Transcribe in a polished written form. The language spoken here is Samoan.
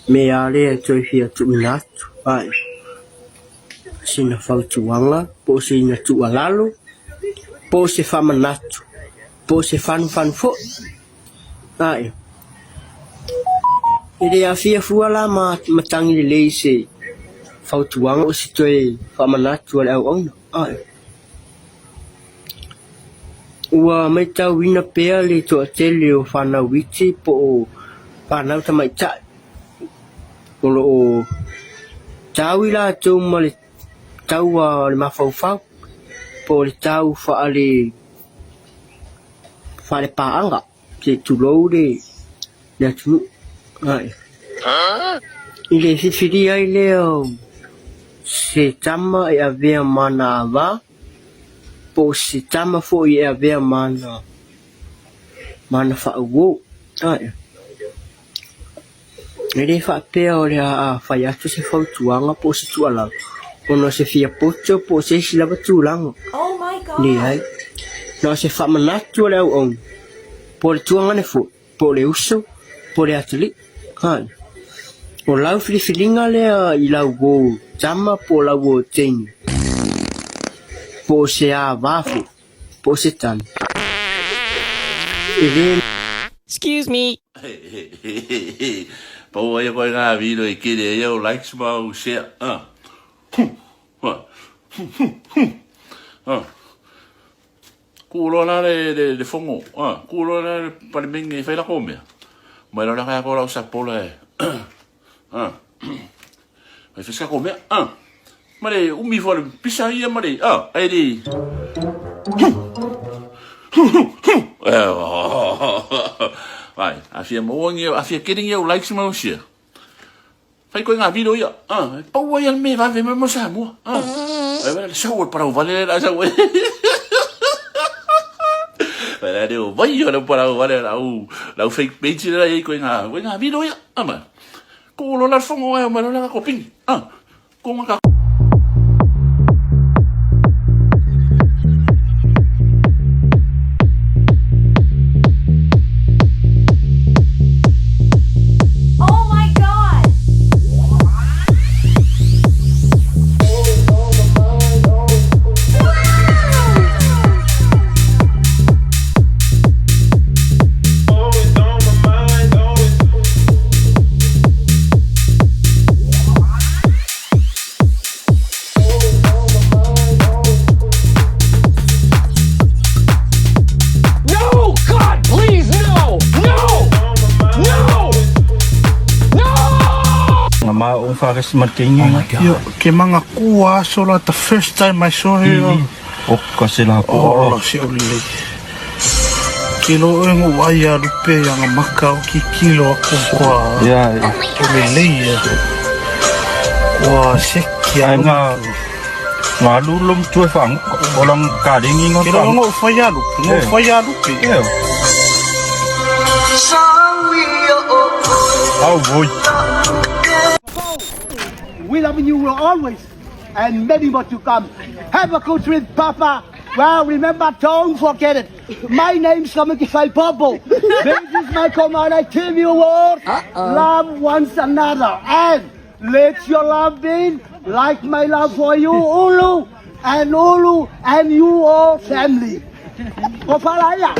Mea lea e toe fia tuuina atu ai sina fautuaga po o sina tuualalo po o se faamanatu po o se fanufanu foi. Ae, e le aafia fua la ma matagi lelei i se fautuaga o se toe faamanatu a le auauna. Ae, ua matauina pea le toatele o fanau iti po o fanau tamaitai o lo o tau i latou ma le tau a le mafaufau po o le tau faale faale-paaga, se i tulou le atunuu. I le filifilia ai lea o se tama e avea ma ana ava, po o se tama foi e avea ma ana faauo. E le faapea o le a fai atu se fautuaga po o se tuualalo ona o se fia poto po o se isi lava tulaga. Leai. Na o se faamanatu a le auauna, po o le tuagane foi, po o le uso, po o le atalii. Hai. O lau filifiliga lea i lau uo tama po o lau uo teine, po o se ava foi, po o se tane. E le. Excuse me. Pau ai koe ngā viro e kere ai au likes ma au share. Ah. Huh. Ah. Huh, huh, huh. Ah. Ku loa la le, le, le fongo. Ah. Ku loa la le palemenge e whai la mea. Mai la la ko lau sapola e. Ah. Mai whai ko mea. Ah. Ma le umi fo le pisa ia ma le ah ai le. Vai, a fia maua ngi a fia kere ngi au likes ma au share. Fai koe ngā viro ia. Ah, e pau ai al me vave me mo Samoa. Ah. Ai vai le sau parau vale la sau. Vai la reo vai o le parau vale la u la u fake page la i koe ngā viro ia. Ah ma. Ko lo la fongo ai ma la ko ping. Ah. Ko nga ka Oh my God! No! God, please, no! No! No! No! Nga ma o whares matingi. Oh my God. Yo, ke manga kua so la the first time I saw her. O ka se la po. Oh, la se o le. Ke lo e ngo ai a lupe ya nga maka o ki kilo a ko kua. Ya. O le lei e. Kua seki a. Ai nga nga lulum tue whang o lang karingi nga Ke lo ngo whai a lupe, ngo whai a lupe. Yeah. Oh boy. We love you always and many more to come. Have a good trip, Papa. Well, remember, don't forget it. My name's Samaki Purple. This is my command. I give you all. Love one another and let your love be like my love for you, Ulu, and Ulu, and you all family. Kopalaya.